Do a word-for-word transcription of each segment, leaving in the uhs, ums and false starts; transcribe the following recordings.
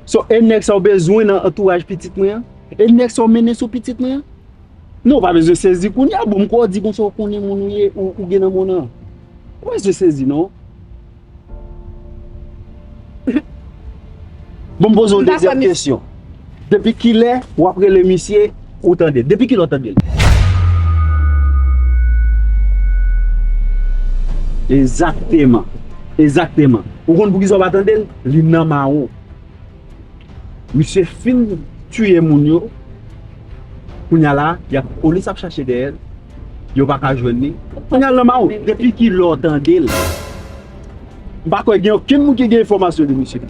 So, e nèg sa w bezwen nan antouraj pitit mwen an? E nèg sa w mennen sou pitit mwen an? Non, w pa bezwen sezi kounye a, bon, m kwè w di konsa w konnen moun ou ye, ou, ou gen nan moun nan. Ou pa bezwen sezi, non. Bon, m poze w dezyèm kesyon. Depi kilè w ap rele misye, ou tande l? Depi kilè w tande l? Egzakteman. Egzakteman. Ou konn poukisa w pa tande l? Li nan mawon. Misye fin tiye moun yo. Kounye a la, y ap, polis ap chache dèyè l. Yo pa ka jwenn li. Kounye a l nan mawon. Depi kilè w tande l? M pa kwè gen okenn moun ki gen enfòmasyon de misye.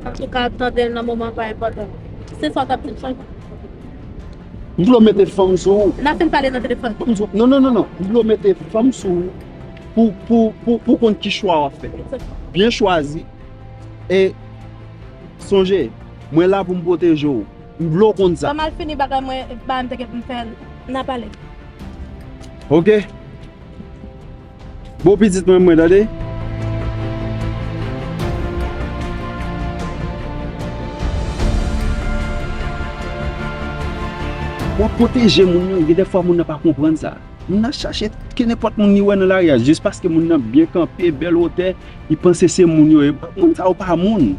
Antouka, tande l nan moman pa enpòtan. Se sa w t ap di m, Frank? M vle w mete fanm sou ou. N ap fin pale nan telefòn. Non, non, non, non. M vle w mete fanm sou ou pou, pou, pou, pou konn ki chwa w ap fè. Byen chwazi. E sonje, mwen la pou m pwoteje w. M vle w konn sa. Ban m al fini bagay mwen, bagay m te gen pou m fè, n a pale. Oke. Bon, pitit mwen, mwen, tande. W ap pwoteje moun yo, gen de fwa moun nan pa konprann sa. Moun nan chache kenenpòt moun li wè nan lari a, jis paske moun nan byen kanpe, bèl wotè, li panse se moun yo ye. Moun sa yo pa moun.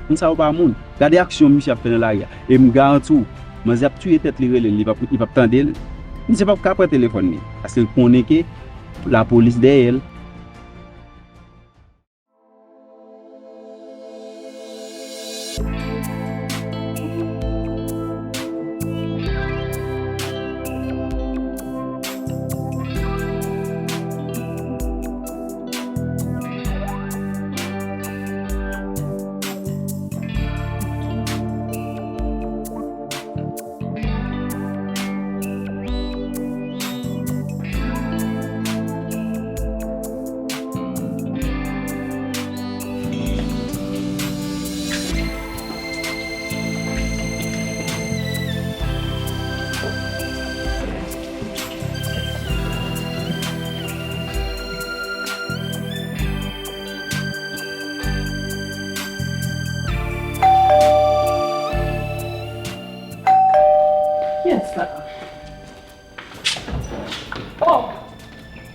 Moun sa yo pa moun. Gade aksyon misye ap fè nan lari a. E m garanti w, manzè ap tiye tèt li rele l, li p ap, li p ap tande l. Misye p ap ka pran telefòn li. Paske l konnen ke lapolis dèyè l. Kiyès sa? Oh!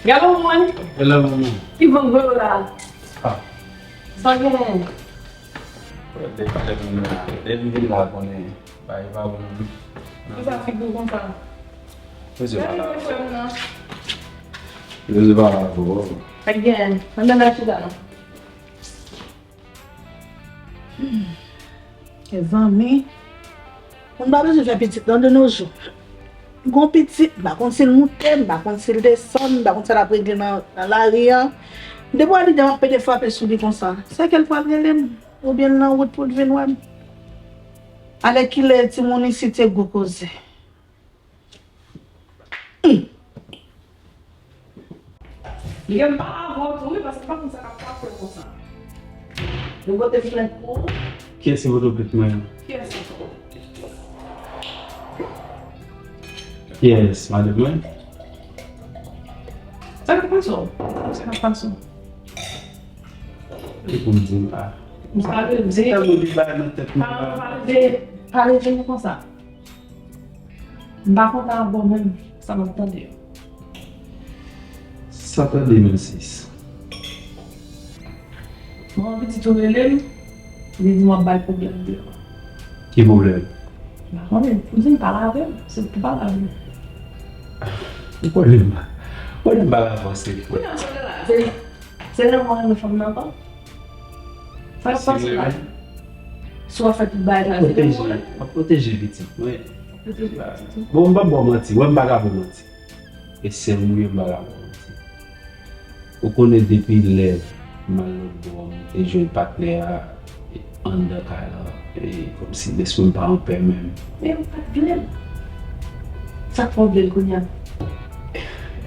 Gade yon moun! Hello, manman. Ki vag vag la? Ah. Sa gen? Wè, de pale moun la. Depi m vin la, konnen bagay pa bon. Pou sa figi w konsa? Mezye pa la. Mezye pa la, bro. Pa gen. Ann nan chita non. Mezanmi, moun pa bezwen fè pitit non de nos jours. M gon pitit, m pa konn si l moute, m pa konn si l desann, m pa konn sa l ap regle nan, nan lari a. M te pran lide m ap pede frape sou li konsa. Se ke l pral rele m, oubyen l nan wout pou l vin wè m. Alèkile timoun isit se gwo koze. Hum. Li gen m pale avè w tou wi, paske m pa konn sa k ap pase konsa. Nou pote plent pou ou. Kiyès ki pote plent mwen? Kiyès ankò? Kiyès, madanm mwen? Sa k ap pase w? Sa k ap pase w? Ki pou m di m pa. M sa vle di. Tèlman de bagay nan tèt mwen. Pa, pa leve, pa leve nou konsa. M pa kontan avè w menm, sa m ap tande yo. Sa tande menm sis. Manman pitit ou rele m, li di m w ap bay pwoblèm deyò. Ki pwoblèm? M pa konnen, li di m pale avè m, se pou pale avè m. Ou konnen m pa, ou konnen m pa ka avanse. Kounye a, se la, se, se lè mwen renmen fanm nan ankò. Sa k ap pase la? Si w ap fè tout bagay sa, se lè mwen renmen. M ap pwoteje pitit mwen. Pwoteje pitit ou. Bon, m p ap ba w manti, wè m pa ka ba w manti. E sè m ou ye, m pa ka ba w manti. Ou konnen depi lè m al lòt bò, m te jwenn patnè a anndan kay la, e kòmsi lespri m pa anpè menm. Men ou pa t vle l. Sa k fè w vle l kounye a?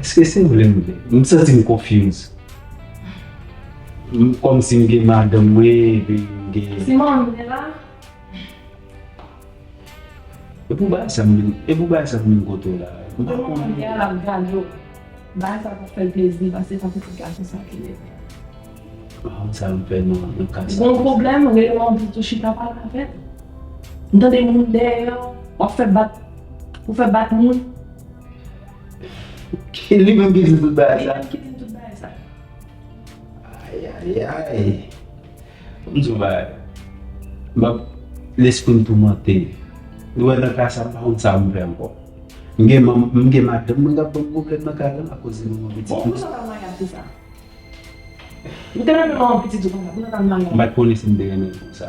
Èske se vle m vle? M santi m confuse. M, kòmsi m gen madanm mwen, epi m gen. Si manman m te la. E pou bagay sa m vin, e pou bagay sa m vin kote w la. M pa konnen. Manman m te la, l ap gade w. Bagay sa pa fè l plezi, paske se yon pitit gason sa ki rele. Ah, sa m fè nan, nan ka sa. Gon pwoblèm, rele manman pitit ou chita pale avè l. M tande moun dèyè w, w ap fè bat, ou fè bat moun. Li menm ki di tout bagay sa. Li menm ki di tout bagay sa. Ay, ay, ay. M di w bagay. M ap lespri m toumante. Ou wè nan ka sa, m pa konn sa m fè ankò. M gen manm, m gen madanm mwen k ap ban m pwoblèm nan kay la akoz de manman pitit mwen. Bon, pou sa w t al maryaj konsa? Ou te renmen manman pitit ou konsa, pou sa w t al maryaj? M pa t konnen si m te renmen l konsa.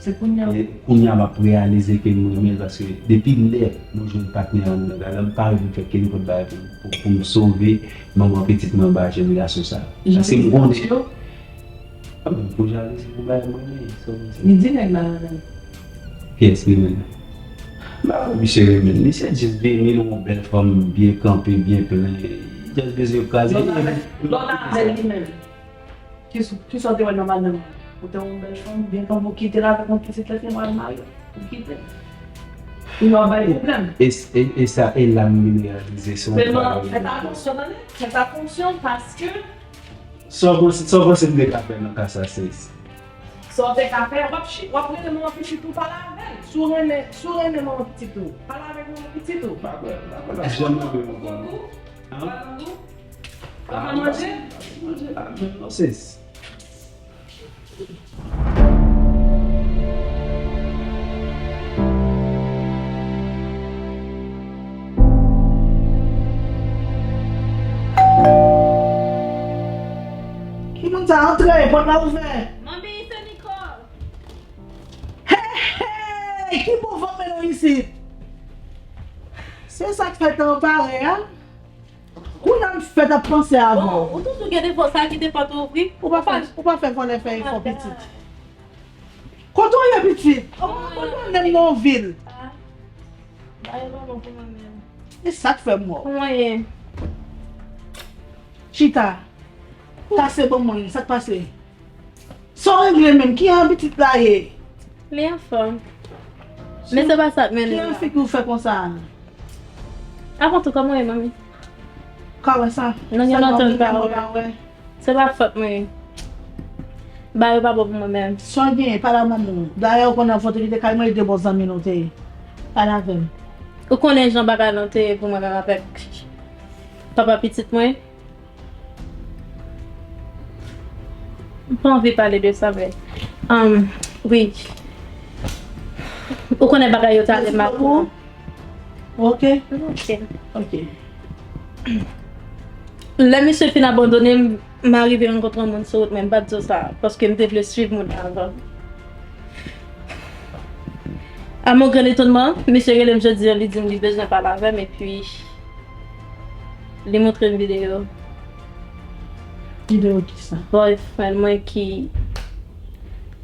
Se kounye a. E kounye a m ap reyalize ke m renmen l paske depi lè mwen jwenn patnè an nan kay la, m pa vle fè kenn lòt bagay pou, pou, pou m sove manman pitit mwen anba jèn gason sa. Paske m konnen. Ah, men pou jalouzi pou bagay mwen menm, so, so. Li di nèg la renmen l. Kiyès li menm? M pa kwè misye renmen l. Misye jis vini, li yon bèl fanm, byen kanpe, byen plen. Li jis bezwen kraze. Lòt avè, lòt avè li menm. Kisa, kisa w te wè nan madanm ou? Ou te yon bèl fanm, byen kanpe, ou kite l avèk yon pitit lè fini w al marye. Ou kite l. Ou nan bay pwoblèm. E, e, e sa, e la m vin reyalize se yon travay. Sèlman, fèt atansyon, tande. Fèt atansyon paske Sa w panse, sa w panse m te ka fè nan ka sa, sis? Sa w te ka fè, w ap chi-, w ap rele manman pitit ou pale avè l. Si w renmen, si w renmen manman pitit ou, pale avèk manman pitit ou. Pa kwè, pa kwè l ap janm renmen manman l. Hein? Pale avè l. Papa manje? Ah, non, sis. Ki moun sa? Antre, pòt la ouvè. Manmi, se Nicole. Hey, hey, ki bon vant mennen w isit? Se sa k fè tan an pare a. Kounye a m fèk ap panse avè w. Bon, ou toujou gen defo sa, kite pòt ou ouvri. Ou pa fè, ou pa fè vòlè fè efò, pitit. Kote w ye, pitit? Ou pa konnen m nan vil. Ah. Bagay pa bon pou mwen menm. E sa k fè m wè w. Kòman ye? Chita. Kase bon mwen, sa k pase? Sa w regle menm? Ki jan pitit la ye? Li anfòm. Men se pa sa k mennen la. Ki jan figi w fè konsa a? Avan tou, kòman w ye, manmi? Ka wè sa? Nou gen lontan n pa wè. Se pa fòt mwen. Bagay yo pa bon pou mwen menm. Sa w genyen, pale ak manman w. Dayè, ou konn avan w te kite kay mwen, li te bon zanmi nou te ye. Pale avè m. Ou konnen jan bagay lan te ye pou mwen menm avèk papa pitit mwen? M pa anvi pale de sa, men, um, wi. Ou konnen bagay yo t ale mal pou mwen. Ok. Ok. Ok. Lè misye fin abandone m, m arive rankontre yon moun sou wout, men m pa t di w sa, paske m te vle swiv moun nan avan. À mon grand étonnement, misye rele m jodi a, li di m li bezwen pale avè m, epi li montre m videyo. Videyo kisa? Boyfriend mwen ki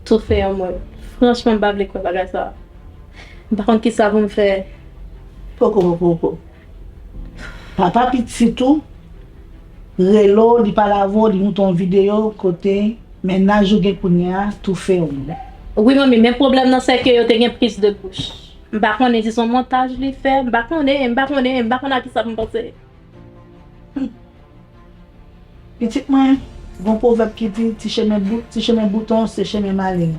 toufe yon moun. Franchman, m pa vle kwè bagay sa. M pa konn kisa pou m fè. Poko, poko, poko. Papa pitit ou rele w, li pale avè w, li montre w yon videyo kote mennaj ou gen kounye a toufe yon moun. Wi, manmi, men pwoblèm nan, se ke yo te gen prise de bouche. M pa konnen si se yon montaj li fè, m pa konnen, m pa konnen, m pa konnen a kisa pou m panse. Pitit mwen, gon pwovèb ki di, ti chemen bout, ti chemen bouton, se chemen malen.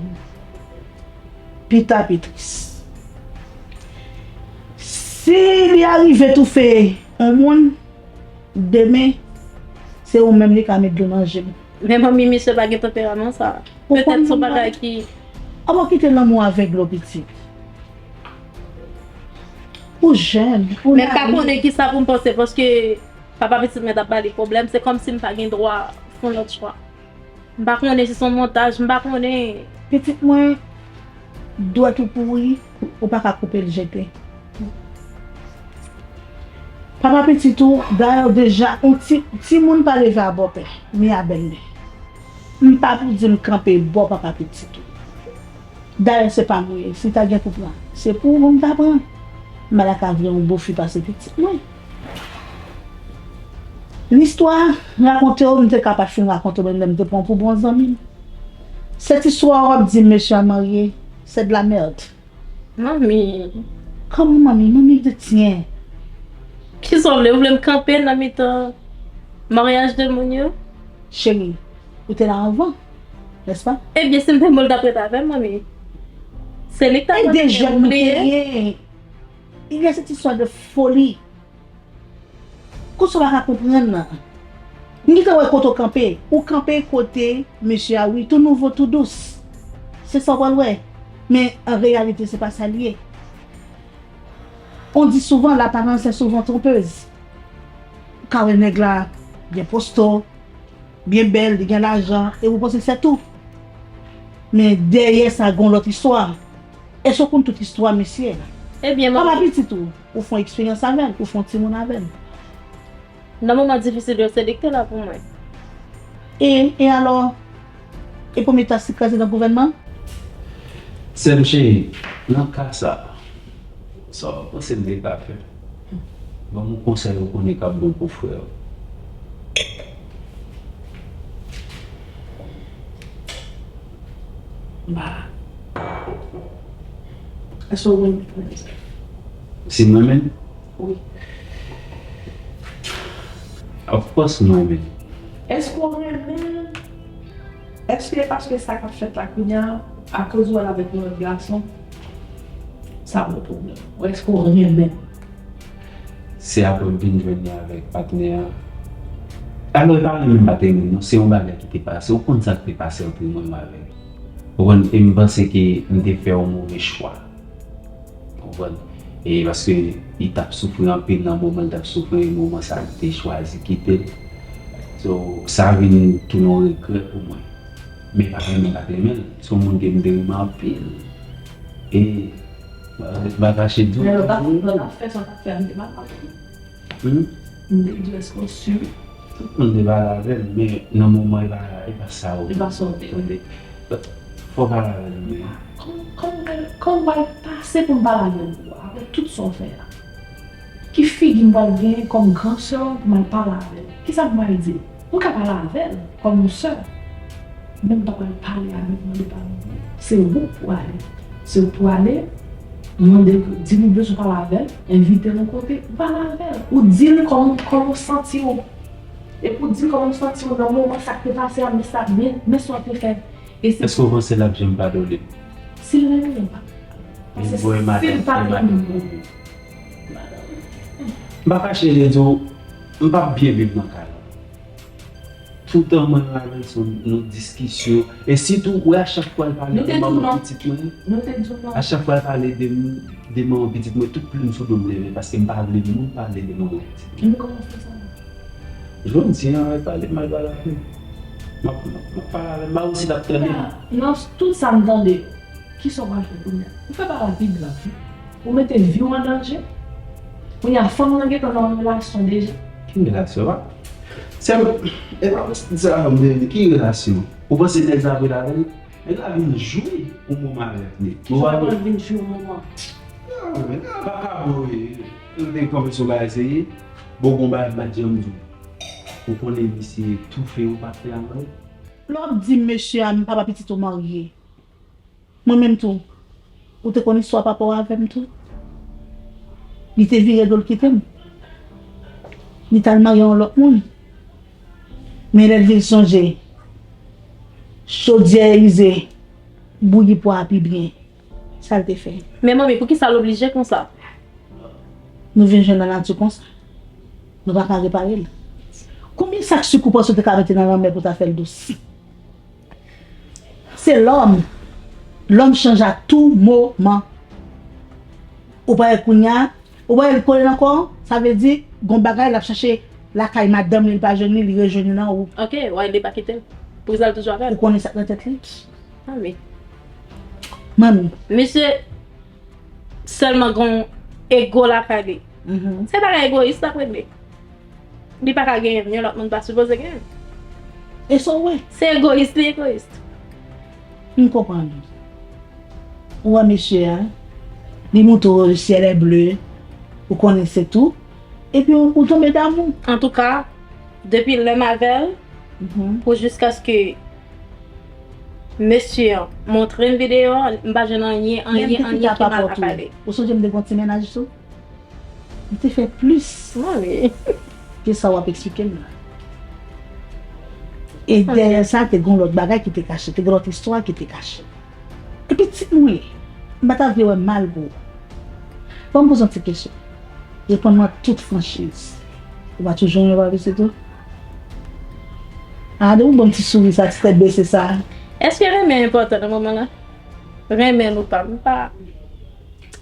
Pita pi tris. Si li arive toufe yon moun, demen, se ou menm li ka met dlo nan je l. Men manmi, misye pa gen tanperaman sa. Petèt se yon bagay ki... Avan kite lanmou avègle w, pitit. Ou jèn, ou... Men m pa konnen kisa pou m panse, paske papa pitit mwen t ap ba li pwoblèm, se kòmsi m pa gen dwa fè yon lòt chwa. M pa konnen si se yon montaj, m pa konnen. Pitit mwen, dwèt ou pouri, ou pa ka koupe l jete. Papa pitit ou, dayè deja, yon ti, timoun pa leve a bòpè, ni a bèlmè. M pa pou di m kanpe bò papa pitit ou. Dayè se pa mwen ye. Si ta gen koup la, se pou ou m ta pran. M pa ta ka vle yon bofi pase pitit mwen. Listwa rakonte w, m te ka pa t fin rakonte w, menm lè m te pran w pou bon zanmi m. Sèt istwa w ap di m mesye a marye, c'est de la merde. Manmi. Kòman manmi? Manmi de tyen. Kisa w vle? Ou vle m kanpe nan mitan maryaj de moun yo? Cheri, ou te la anvan, nèspa? Ebyen, si m te mouri, w t ap ret avè m, manmi. Se li k ta... E de jèn nou te ye. Il y a cette histoire de folie. Kounye a w pa ka konprann nan. M gentan wè kote w kanpe. Ou kanpe kote mesye a, wi, tou nouvo, tou dous. Se sa w pral wè. Men an reyalite, se pa sa l ye. On dit souvent, l'apparence est souvent trompeuse. Ou ka wè nèg la byen posto, byen bèl, li gen lajan, e ou panse se tou. Men dèyè sa, gon lòt istwa. Èske w konn tout istwa mesye a? Ebyen, papa pitit ou, ou fè yon eksperyans avè l, ou fè yon timoun avè l. Nan moman difisil yo, se li ki te la pou mwen. E, e alò, e premye tas li kraze nan gouvènman? Sè m cheri, nan ka sa, sa w panse m te ka fè? Ban m yon konsèy ou konnen k ap bon pou frè w. Ba. Èske w renmen frè sa? Si m renmen l? Wi. Of course, m renmen l. Èske w renmen l? Èske e paske sa k ap fèt la kounye a, akoz ou al avèk yon lòt gason, sa ba w pwoblèm? Ou èske w renmen l? Se apre m vin jwenn li avèk patnè a. Alò, e pa renmen m pa t renmen l, non, se yon bagay ki te pase. Ou konn sa k te pase ant mwen menm avè l. Ou konn, e m panse ke m te fè yon move chwa. Ou konprann? E paske li t ap soufri anpil nan moman l t ap soufri, e moman sa a, li te chwazi kite l. So, sa vin tounen yon regrè pou mwen. Men pa renmen, pa renmen l. Se yon moun ke m te renmen anpil. E, m pa kache di w. Men lè w t ap, lè w t ap fè sa w t ap fè a, m te mal pale. Hmm? M te di w, èske w si? Tout moun te pale avè m, men nan moman e pa, e pa sa w... E pa sa w te vle. Fò w pale avè l, men. Kòman, kòman, kòman m pral pase pou m pale avè l, apre tout sa w fè a? Ki figi m pral genyen kòm gran sè w pou m al pale avè l? Kisa m pral di l? M ka pale avè l kòm yon sè. Men m pa pral pale avè l, mande padon pou li. Se ou pou ale. Se ou pou ale, mande, di l ou bezwen pale avè l, envite l yon kote, ou pale avè l. Ou di l kòman, kòman w santi w. Epi w di l kòman w santi w nan moman sa k te pase a, men sa, men, men sa w te fè. E se... Èske w panse l ap janm padone m? Si l renmen w, pa. Paske si l pa te renmen w, m pa kache, je di w, m p ap byen viv nan kay la. Toutan mwen avè l se yon diskisyon. E sitou, ou wè, a chak fwa l pale de manman pitit mwen, a chak fwa l pale de, de manman pitit mwen, tout plim sou do m leve, paske m pa vle moun pale de manman pitit mwen. Jodi a, pale mal, pale avè m. M ap, m ap, m ap pale avè l, m pa wè si l ap tande m. Nan tout sa m tande yo, kisa w pral fè kounye a? Ou fè bagay pi grav wi. Ou mete vi w an danje. Kounye a, fanm nan gentan nan yon relasyon deja. Ki relasyon, pa? Sè m, e pa sa m te di, ki relasyon? Ou panse nèg la vle avè l? Nèg la vin jwi yon moman avèk li. Ki jan l vin jwi yon moman? Non, men nèg la pa ka bon wi. Ou te konn sou bagay serye. Bon, gon bagay m pa t janm di w. Ou konnen misye toufe yon patnè avè l. Lè w ap di mesye a, m papa pitit ou marye. Mwen menm tou, ou te konn istwa papa w avè m tou. Li te vire do l kite m. Li t al marye yon lòt moun. Men lè l vin sonje, chodyè ize, bouyi pwa a pi byen. Sa l te fè. Men manmi, poukisa l oblije konsa? Nou vin jwenn nan nati konsa. Nou pa ka repare l. Konbyen sak sik ou panse w te ka mete nan lanmè pou w ta fè l dous? Se lòm. Lòm chanje a tou moman. Ou pa wè kounye a, ou pa wè li kole nan kò w, sa vle di, gon bagay l ap chache lakay madanm li, li pa jwenn li, li rejwenn li nan ou. Ok, wè, li pa kite l. Poukisa l toujou avè l? Ou konnen sa k nan tèt li? Ah, wi. Manmi. Misye sèlman gon ego lakay li. Mhm. Se bagay egoyis l ap regle. Li pa ka genyen m, yon lòt moun pa sipoze genyen m. E sa w wè? Se egoyis, li egoyis. M konprann ou. Ou wè mesye a, li montre w le ciel est bleu, ou konnen se tou. Epi ou, ou tonbe damou. Antouka, depi lè m avè l, mhm, pou jiskaske mesye an montre m videyo an, m pa jwenn anyen, anyen, anyen ki mal ap pale. Ou sonje m te gon ti mennaj tou? M te fè plis ke sa w ap eksplike m la. E dèyè sa, te gen yon lòt bagay ki te kache, te gen lòt istwa ki te kache. E pitit mwen, M pa ta vle wè mal pou ou. Ban m poze yon ti kesyon. Reponn mwen an tout franchiz. Ou pa toujou renmen papa pitit ou? A, de ou ban m ti souri sa, ti tèt bese sa. Èske renmen enpòtan nan moman la? Renmen l ou pa, m pa.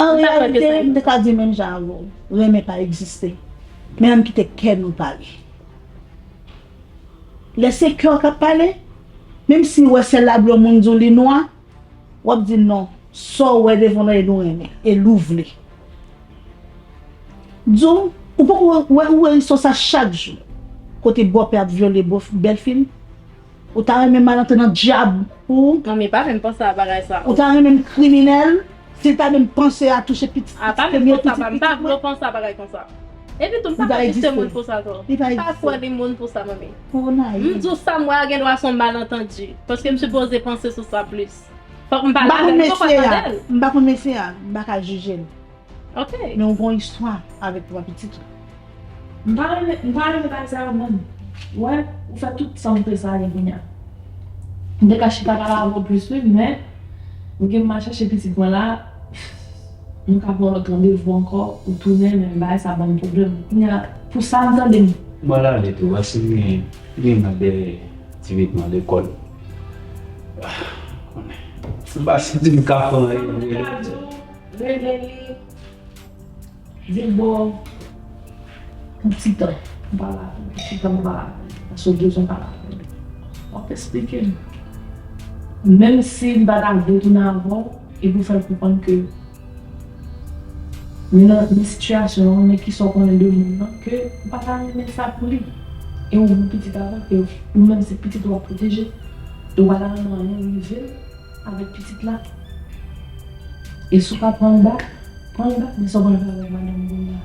An reyalite, m te ka di menm jan avè w. Renmen pa egziste. Men ann kite kè nou pale. Lè se kè w k ap pale, menm si w wè syèl la ble, yon moun di w li nwa, w ap di non. Sa w wè devan w la e nou renmen, e nou vle. Di w, ou poko wè, ou wè istwa sa chak jou. Kote bòpè ap vyole bèlfi l, ou ta renmen m al antre nan dyab pou ou? Manmi, pa menm panse a bagay sa. Ou ta renmen m kriminèl? Si l ta menm panse a touche pitit, a, pa menm premye konsa, pitit, pa, m pa vle w panse a bagay konsa. Epi tou, m pa kwè li se moun pou sa tou. M pa kwè li moun pou sa, manmi. M di w sa m wè a gen dwa se yon malantandi. Paske m sipoze panse sou sa plis. Fòk m pale avè l, m poko tande l. M pa konn mesye a, m pa ka jije l. Ok. Men w gen yon istwa avèk papa pitit ou. M pa renmen, m pa renmen bagay sa yo, manmi. Ou wè, ou fè tout sa m te sa a kounye a. M te ka chita pale avè w plis, wi, men ou gen m al chèche pitit mwen la, nou ka pran lòt randevou ankò, ou tounen, men bagay sa ban m pwoblèm. Kounye a, pou sa m tande m. M al ale tou, paske m gen, gen nan dèyè ti vètman lekòl. Ah, konnen. M pa santi m ka fè anyen pou rele. Rele li. Di l, bon, yon ti tan, m pale avè l, yon ti tan, m pale avè l, paske w bezwen pale avè l. W ap eksplike l. Menm si m pa ta vle tounen avè w, epi w fè l konprann ke li nan, li nan sitiyasyon an, men kisa w konnen de moun nan, ke w pa ta renmen sa pou li. E w gen pitit avè l, ke ou menm se pitit ou w ap pwoteje. E w pa ta renmen anyen rive l avèk pitit la. E si w ka pran l bak, pran l bak, men sa w pral fè avèk madanm ou la?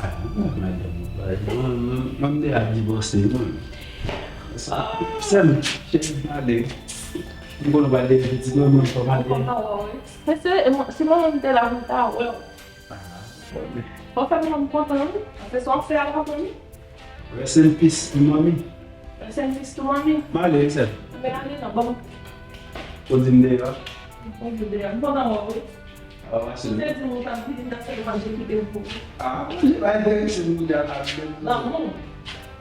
Ah, madanm ou la, mwen, mwen, mwen, m deja divòse, mwen. Sa, sè m, cheri, m ale. M konnen w pral leve pitit mwen, mwen, fò m ale. Kontan wè w, wi. Mesye, e mwen, si mwen menm te la, mwen ta wè w. Ah, bon. Fò fè mwen kontan, wi. Paske sa w fè a kontan, wi. Rest in peace, manmi. Rest in peace tou, manmi. M ale, wi, sè. Mwen ale nan, bon. Ou di m deyò? Ou di m deyò. M kontan wè w, wi. Ah, m te di w, ou t ap vini, m t ap fè manje kite m pou ou. Ah, manje pa enterese m kounye a la. Lanmou.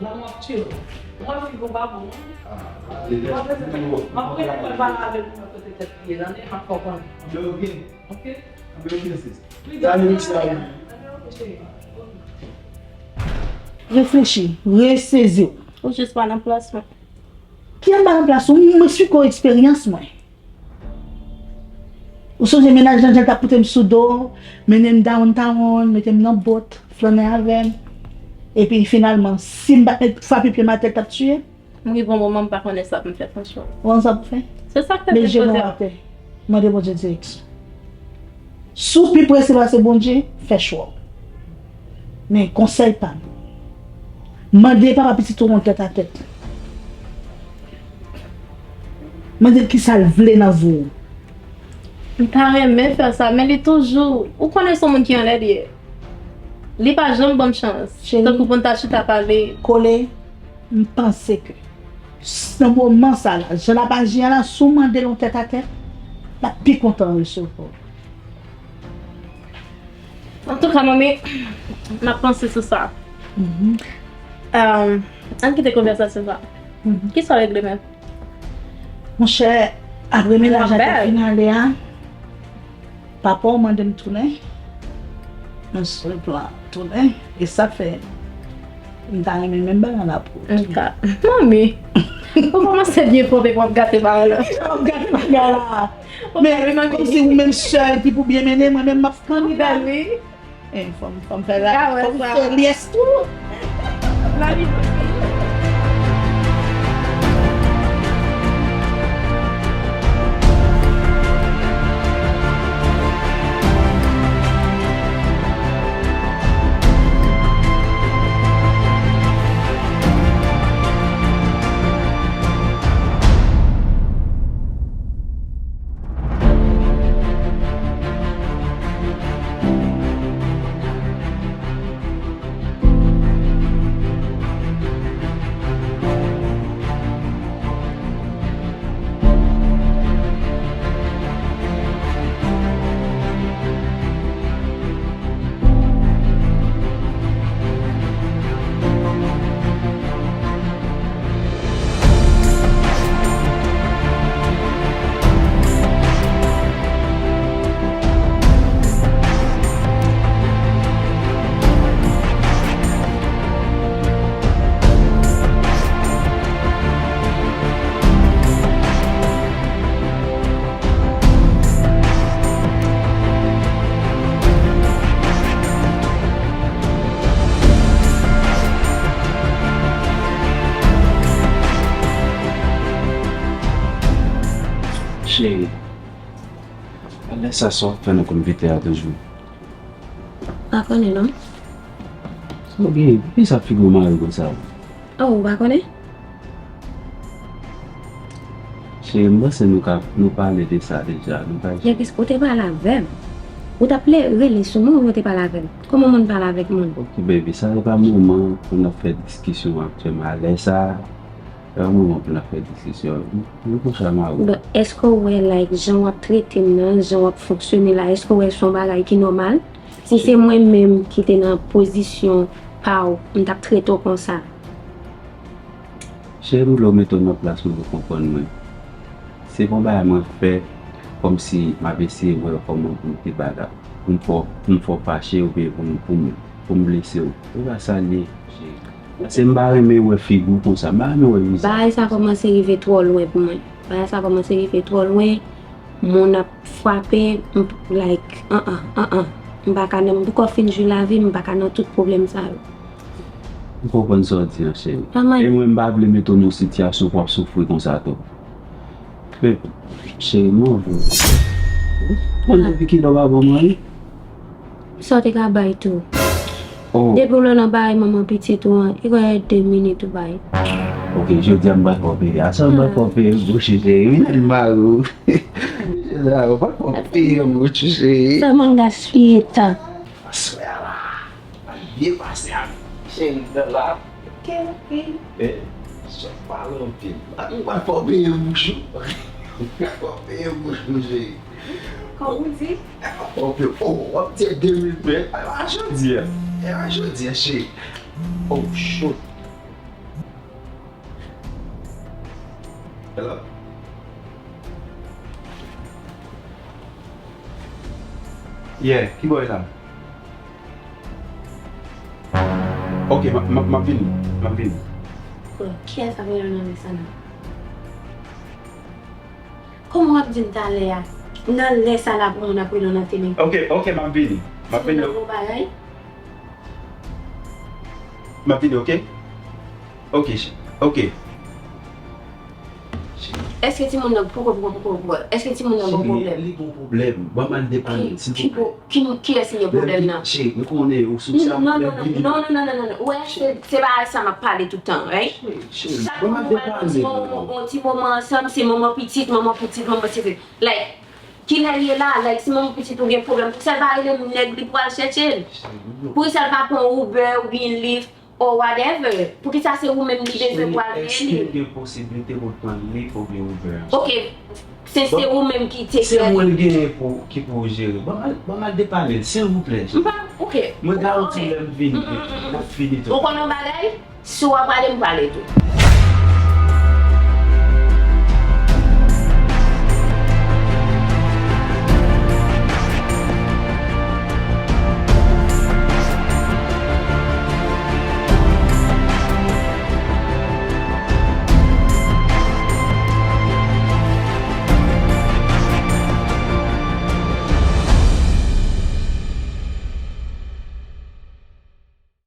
Lanmou ap tiye w. Mwen fi bon pa bon, non? Ah, ale, m ap rete, m ap rete pale avè l pou mwen kote tèt li ye la, men m ap fè w konnen. Anben, ok. Ok? Anben, ok, sis. Salut, Michel. Reflechi, resezi w. Ou jis pa nan plas mwen. Ki an pa nan plas ou? M eksplike w eksperyans mwen. Ou sonje mennaj lan jan l t ap pote m sou do, mennen m downtown, mete m nan bòt, flannen avè m. Epi finalman, si m pa t met frape pye m atè, l t ap tiye m. M rive yon moman m pa konnen sa pou m fè, franchman. Ou konn sa pou w fè? Se sa k fè m vin poze w. Met je nou atè. Mande Bondye direksyon. Si w pi prese pase Bondye, fè chwa w. Men konsèy pa m, mande papa pitit ou yon tèt a tèt. Mande l kisa l vle nan vi w. M ta renmen fè sa, men li toujou, ou konnen se yon moun ki anlè li ye. Li pa janm ban m chans. Cheri, tankou pou n ta chita pale. Kole, m panse ke s-, nan moman sa la, jan l ap aji a la, si w mande l yon tèt a tèt, l ap pi kontan resevwa w. Antouka, manmi, m ap panse sou sa. Mhm. Euh, ann kite konvèsasyon sa. Mhm. Kisa w regle menm? Monchè, apre mennaj la te fin ale a, papa w mande m tounen. Mwen sou plan tounen. E sa fè m ta renmen menm bagay la pou ou. Antouka, manmi, ou kòmanse byen pwòp epi w ap gate bagay la. Ou ap gate bagay la. Men kòmsi ou menm sèl ki pou byen mennen, mwen menm m ap kanni bagay. Eh, fò m, fò m fè la, fò m fè lyès tou. Sa, sa w ap fè nan konn vit a toujou? Pa konnen non. Sa w gen, poukisa figi w mare konsa? Oh, ou pa konnen? Cheri, m panse nou ka, nou pale de sa deja. Nou pa... Nèg, ou te pale avè m. Ou t ap le-, rele sou mwen, ou te pale avè m. Kòman moun pale avèk moun? Ok, baby, sa e pa moman pou n ap fè diskisyon aktyèlman. Alè sa, e pa moman pou n ap fè diskisyon. Nou, nou konn sa mare. Bon, èske w wè, like, jan w ap trete m nan, jan w ap fonksyone la, èske w wè se yon bagay ki nòmal? Si se mwen menm ki te nan pozisyon pa w, m t ap trete w konsa. Cheri, m vle w mete w nan plas mwen pou w konprann mwen. Se pa yon bagay mwen fè kòmsi m ap eseye wè kòman pou m te bagay, pou m fè w, pou m fè w fache oubyen pou m, pou m, pou m blese w. Se pa sa l ye, cheri. Paske m pa renmen wè figi w konsa, m pa renmen wè vizaj. Bagay sa kòmanse rive twò lwen pou mwen. Bagay sa kòmanse rive twò lwen. Moun ap frape, m p-, like, an an, an an. M pa ka nan, m poko fin jwi lavi m, m pa ka nan tout pwoblèm sa yo. M konprann sa w di an, cheri. Kòman? E mwen, m pa vle mete w nan yon sitiyasyon pou w ap soufri konsa tou. Men, cheri, m anvi w. Konn depi kilè w pa ban m anyen? Sa w te ka bay tou. Oh. Depi w nan bay manman pitit ou an, e kwè de minit ou bay. Ok, jodi a m pral fè w peye. Aswè m pral fè w peye bouch ou, cheri. Vin al mare w. Mesye sa yo pral fè w peye bouch ou, cheri. Sèlman gaspiye tan. Aswè a la, al byen pase ak cheri nan la. Ok, ok. Eh, sa w pale anpil. M pral fè w peye bouch ou. M pral fè w peye bouch ou, cheri. Kòman w di? Oh, w ap di de mil pen. E pa jodi a. E pa jodi a, cheri. Oh, shoot. Hello? Yeah, ki bò w ye la? Ok, m ap, m ap, m ap vini. M ap vini. Bon, kiyès ap rele w nan lè sa la? Kòman w ap di m talè a? Nan lè sa la pou moun ap rele w nan telefòn. Ok, ok, m ap vini. M ap vini. Ou nan yon bagay? M ap vini, ok? Ok, ch-, ok. Èske timoun nan poko, poko, poko, poko? Èske timoun nan gon pwoblèm? Cheri, li gon pwoblèm. Ban m al depann li, silvouplè. Ki, ki, kiyès li gen pwoblèm nan? Cheri, m konnen ou sou sa. Non, non, non, non, non, non, non, non, non. Ou wè, se, se pa sa m ap pale tout tan, right? Cheri, cheri, ban m al depann li. Chak moun ou pale, yon ti moman, yon ti moman ansanm, se manman pitit, manman pitit, manman pitit. Like, kilè l ye la? Like, si manman pitit ou gen pwoblèm, poukisa l pa rele m nèg li pral chèche l? Poukisa l pa pran Uber oubyen Lyft? Or whatever. Poukisa se ou menm li bezwen pral rele? Cheri, èske gen posiblite pou l pran Lyft oubyen Uber ansanm? Ok, se, se ou menm ki te... Se mwen l genyen pou, ki pou jere. Ban m al, ban m al depann li, silvouplè. M pa, ok. Mwen garanti w lè m vini, n ap fini tout. Ou konnen yon bagay? Si w ap pale, m pale tou.